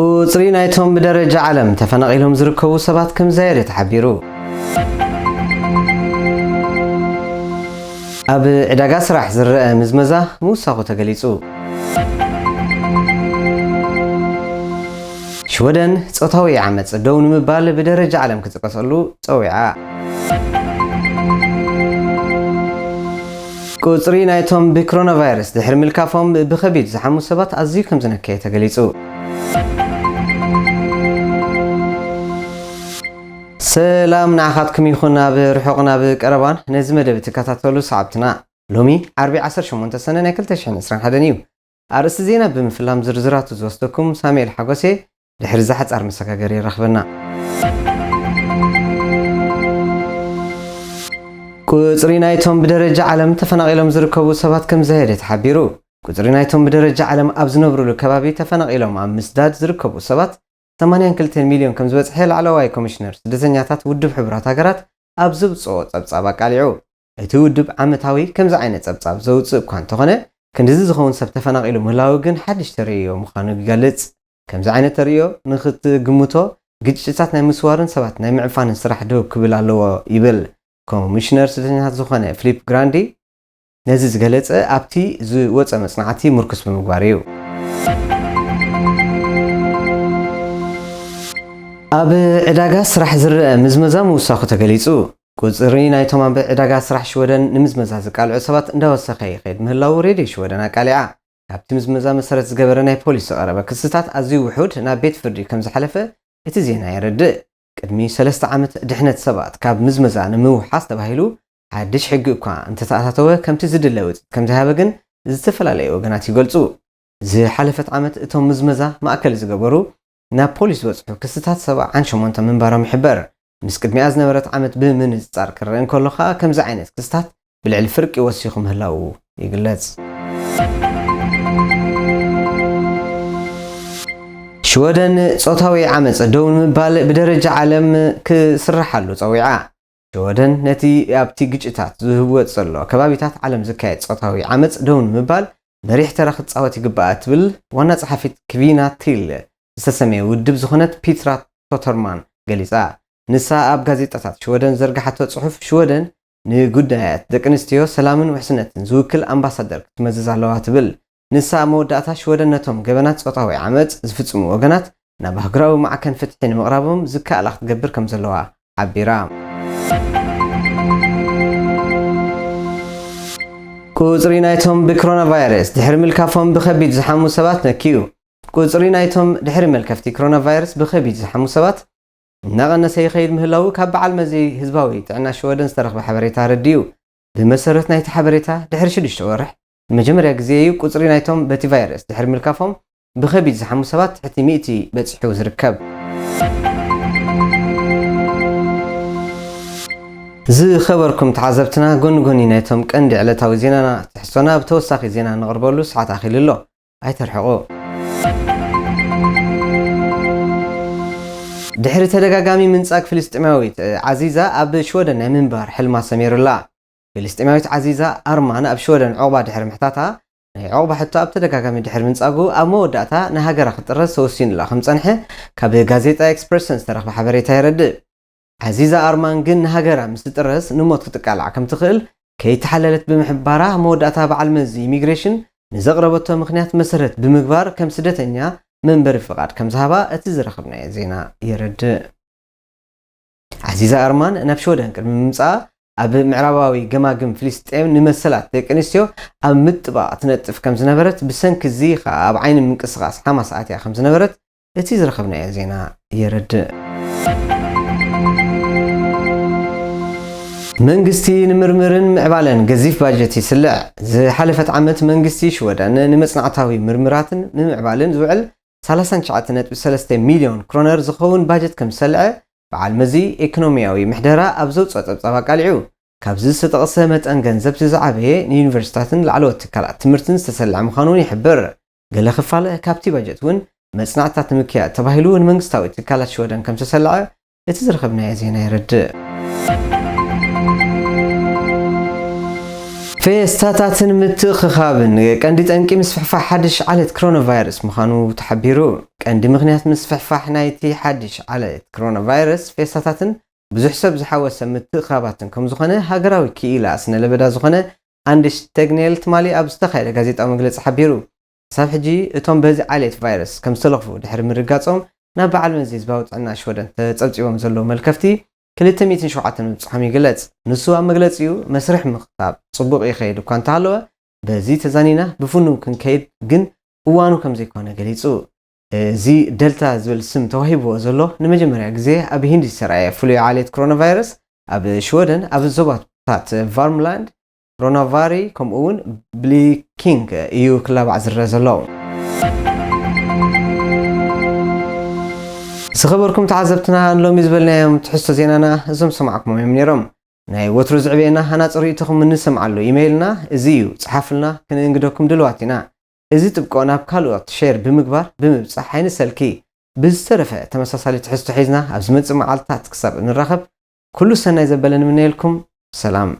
ቁጽሪ ናይቶም ብደረጃ ዓለም ተፈናቒሎም ዝርከቡ ሰባት ከም ዝያደ ተሓቢሩ። ኣብ ዕዳጋ ስራሕ ዝረአ ምዝመዛ ምውሳኹ ተገሊጹ። ሽወደን ጾታዊ ዓመጽ ደው ንምባል ብደረጃ ዓለም ክጥቀሰሉ ጸዊዓ። ቁጽሪ ናይቶም ብኮሮና ቫይረስ ድሕሪ ምልካፎም ብኸቢድ ዝሓሙ ሰባት ኣዝዩ ከም ዝነከየ ተገሊጹ። ሰላም ንዓኻትኩም ይኹን፣ ኣብ ርሑቕን ኣብ ቀረባን ነዚ መደብ እትከታተሉ ሰዓብትና። ሎሚ ዓርቢ ዓሰርተ ሸሞንተ ሰነ ናይ ክልተ ሽሕን ዕስራን ሓደን እዩ። ኣርእስቲ ዜና ብምፍላም ዝርዝራቱ ዝወስደኩም ሳሙኤል ሓጎሴ፣ ድሕሪ እዛ ሓጻር መሰጋገሪ የራኽበና። ቁጽሪ ናይቶም ብደረጃ ዓለም ተፈናቒሎም ዝርከቡ ሰባት ከም ዝያደ ተሓቢሩ። ቁጽሪ ናይቶም ብደረጃ ዓለም ኣብ ዝነብሩሉ ከባቢ ተፈናቒሎም ኣብ ምስዳድ ዝርከቡ ሰባት ሰማንያን ክልተን ሚልዮን ከም ዝበጽሐ ላዕለዋይ ኮሚሽነር ስደተኛታት ውድብ ሕቡራት ሃገራት ኣብ ዘውጽኦ ጸብጻብ ኣቃሊዑ። እቲ ውድብ ዓመታዊ ከምዚ ዓይነት ጸብጻብ ዘውጽእ እኳ እንተኾነ፣ ክንድዚ ዝኸውን ሰብ ተፈናቒሉ ምህላዉ ግን ሓድሽ ተርእዮ ምዃኑ ይገልጽ። ከምዚ ዓይነት ተርእዮ ንኽትግምቶ፣ ግጭታት ናይ ምስዋርን ሰባት ናይ ምዕፋንን ስራሕ ደው ክብል ኣለዎ ይብል። ኮሚሽነር ስደተኛታት ዝኾነ ፊሊፕ ግራንዲ ነዚ ዝገለጸ ኣብቲ ዝወጸ መጽናዕቲ ምርኩስ ብምግባር እዩ። ኣብ ዕዳጋ ስራሕ ዝረአ ምዝመዛ ምውሳኹ ተገሊጹ። ቁጽሪ ናይቶም ኣብ ዕዳጋ ስራሕ ሽወደን ንምዝመዛ ዝቃልዑ ሰባት እንዳወሰኸ ይኸይድ ምህላዉ ሬድዮ ሽወደን ኣቃሊዓ። ካብቲ ምዝመዛ መሰረት ዝገበረ ናይ ፖሊስ ዝቐረበ ክስታት ኣዝዩ ውሑድ ናብ ቤት ፍርዲ ከም ዝሓለፈ እቲ ዜና የረድእ። ቅድሚ ሰለስተ ዓመት ድሕነት ሰባት ካብ ምዝመዛ ንምውሓስ ተባሂሉ ሓድሽ ሕጊ እኳ እንተተኣታተወ፣ ከምቲ ዝድለ ውጽኢት ከም ዘይሃበ ግን ዝተፈላለዩ ወገናት ይገልጹ። ዝሓለፈት ዓመት እቶም ምዝመዛ ማእከል ዝገበሩ ናብ ፖሊስ ዝበጽሑ ክስታት ሰብዓን ሸሞንተ ምንባሮም ይሕበር። ምስ ቅድሚኣ ዝነበረት ዓመት ብምንጽጻር ክረአ እንከሎ ከኣ፣ ከምዚ ዓይነት ክስታት ብልዕሊ ፍርቂ ወሲኹ ምህላዉ ይግለጽ። ሽወደን ጾታዊ ዓመጽ ደው ንምባል ብደረጃ ዓለም ክስርሓሉ ጸዊዓ። ሽወደን ነቲ ኣብቲ ግጭታት ዝህወጽ ዘሎ ከባቢታት ዓለም ዝካየድ ጾታዊ ዓመጽ ደው ንምባል መሪሕ ተራ ክትጻወት ይግባኣ ትብል ዋና ጸሓፊት ክቪና ቲል ዝተሰመየ ውድብ ዝኾነት ፒትራ ቶተርማን ገሊጻ። ንሳ ኣብ ጋዜጣታት ሽወደን ዘርግሓቶ ጽሑፍ፣ ሽወደን ንጉዳያት ደቂ ኣንስትዮ፣ ሰላምን ውሕስነትን ዝውክል ኣምባሳደር ክትመዝዝ ኣለዋ ትብል። ንሳ ኣብ መወዳእታ ሽወደን ነቶም ገበናት ጾታዊ ዓመጽ ዝፍጽሙ ወገናት ናብ ኣህጉራዊ ማዕከን ፍትሒ ንምቕራቦም ዝከኣላ ክትገብር ከም ዘለዋ ሓቢራ። ቁጽሪ ናይቶም ብኮሮና ቫይረስ ድሕሪ ምልካፎም ብኸቢድ ዝሓሙ ሰባት ነክዩ። ቁጽሪ ናይቶም ድሕሪ መልከፍቲ ኮሮና ቫይረስ ብኸቢድ ዝሓሙ ሰባት እናቐነሰ ይኸይድ ምህላዉ ካብ በዓል መዚ ህዝባዊ ጥዕና ሽወደን ዝተረኽበ ሓበሬታ ኣረዲኡ። ብመሰረት ናይቲ ሓበሬታ፣ ድሕሪ ሽዱሽተ ወርሕ ንመጀመርያ ግዜ እዩ ቁጽሪ ናይቶም በቲ ቫይረስ ድሕሪ ምልካፎም ብኸቢድ ዝሓሙ ሰባት ትሕቲ ሚእቲ በጺሑ ዝርከብ። ዝኸበርኩም ተዓዘብትና፣ ጎኒ ጎኒ ናይቶም ቀንዲ ዕለታዊ ዜናና ትሕዝቶና ብተወሳኺ ዜና ንቕርበሉ ሰዓት ኣኺሉ ኣሎ። ኣይተርሕቑ። ድሕሪ ተደጋጋሚ ምንጻግ፣ ፍልስጤማዊት ዓዚዛ ኣብ ሽወደን ናይ ምንባር ሕልማ ሰሚሩላ። ፍልስጤማዊት ዓዚዛ ኣርማን ኣብ ሽወደን ዑቕባ ድሕሪ ምሕታታ፣ ናይ ዑቕባ ሕቶ ኣብ ተደጋጋሚ ድሕሪ ምንጻጉ፣ ኣብ መወዳእታ ንሃገራ ክትጥረዝ ተወሲኑላ ከም ዝጸንሐ ካብ ጋዜጣ ኤክስፕረሰን ዝተረኽበ ሓበሬታ የረድእ። ዓዚዛ ኣርማን ግን ንሃገራ ምስ ትጥረዝ ንሞት ክትቃላዕ ከም ትኽእል ከይተሓለለት ብምሕባራ፣ መወዳእታ በዓል መዚ ኢሚግሬሽን ንዘቕረበቶ ምኽንያት መሰረት ብምግባር ከም ስደተኛ መንበሪ ፍቓድ ከም ዝሃባ እቲ ዝረኸብናዮ ዜና የረድእ። ዓዚዛ ኣርማን ናብ ሽወደን ቅድሚ ምምጻኣ ኣብ ምዕራባዊ ገማግም ፍልስጤም ንመሰላት ደቂ ኣንስትዮ ኣብ ምጥባቕ ትነጥፍ ከም ዝነበረት፣ ብሰንኪ እዚ ኸኣ ኣብ ዓይኒ ምንቅስቓስ ሓማስ ኣትያ ከም ዝነበረት እቲ ዝረኸብናዮ ዜና የረድእ። መንግስቲ ንምርምርን ምዕባለን ገዚፍ ባጀት ይስልዕ። ዝሓለፈት ዓመት መንግስቲ ሽወደን ንመጽናዕታዊ ምርምራትን ንምዕባልን ዝውዕል ሰላሳን ትሽዓተ ነጥቢ ሰለስተ ሚልዮን ክሮነር ዝኸውን ባጀት ከም ዝሰልዐ በዓል መዚ ኢኮኖሚያዊ ምሕደራ ኣብ ዘውጽኦ ጸብጻብ ኣቃሊዑ። ካብዚ ዝተጠቕሰ መጠን ገንዘብ እቲ ዝዓበየ ንዩኒቨርሲታትን ላዕለዎት ትካላት ትምህርትን ዝተሰልዐ ምዃኑ እውን ይሕብር። ገለ ክፋል ካብቲ ባጀት እውን መጽናዕትታት ንምክያድ ተባሂሉ ንመንግስታዊ ትካላት ሽወደን ከም ዝተሰልዐ እቲ ዝረኸብናዮ ዜና የረድእ። ፌስታታትን ምትእኽኻብን ቀንዲ ጠንቂ ምስፍሕፋሕ ሓድሽ ዓሌት ኮሮና ቫይረስ ምዃኑ ተሓቢሩ። ቀንዲ ምኽንያት ምስፍሕፋሕ ናይቲ ሓድሽ ዓሌት ኮሮና ቫይረስ ፌስታታትን ብዙሕ ሰብ ዝሓወሰ ምትእኽኻባትን ከም ዝኾነ ሃገራዊ ክኢላ ስነ ለበዳ ዝኾነ ኣንድሽ ተግኔል ትማሊ ኣብ ዝተኻየደ ጋዜጣዊ መግለጺ ሓቢሩ። ክሳብ ሕጂ እቶም በዚ ዓሌት ቫይረስ ከም ዝተለኽፉ ድሕሪ ምርጋጾም ናብ በዓል መዚ ህዝባዊ ጥዕና ሽወደን ተጸብጺቦም ዘለዉ መልከፍቲ ክልተ ሚእትን ሸውዓተን ምብጽሖም ይግለጽ። ንሱ ኣብ መግለጺኡ መስርሕ ምኽታብ ጽቡቕ ይኸይድ እኳ እንተሃለወ በዚ ተዛኒና ብፍኑው ክንከይድ ግን እዋኑ ከም ዘይኮነ ገሊጹ። እዚ ደልታ ዝብል ስም ተዋሂብዎ ዘሎ ንመጀመርያ ግዜ ኣብ ሂንዲ ዝተረኣየ ፍሉይ ዓሌት ኮሮና ቫይረስ ኣብ ሽወደን ኣብ ዞባታት ቫርምላንድ፣ ሮናቫሪ ከምኡ እውን ብሊኪንግ እዩ ክላባዕ ዝረአ ዘሎ። ዝኸበርኩም ተዓዘብትና ንሎሚ ዝበልናዮም ትሕዝቶ ዜናና እዞም ሰማዕኩሞም እዮም ነይሮም። ናይ ወትሩ ዝዕበየና ሃናፂ ርእይቶኹም እንሰምዓሉ ኢመይልና እዚ እዩ። ፀሓፉልና፣ ክንእንግደኩም ድልዋት ኢና። እዚ ጥብቆ ናብ ካልኦት ሼር ብምግባር ብምብፃሕ ኣይንሰልኪ። ብዝተረፈ ተመሳሳሊ ትሕዝቶ ሒዝና ኣብ ዝመፅእ መዓልታት ክሳብ እንራኸብ ኩሉ ሰናይ ዘበለ ንምነየልኩም። ሰላም።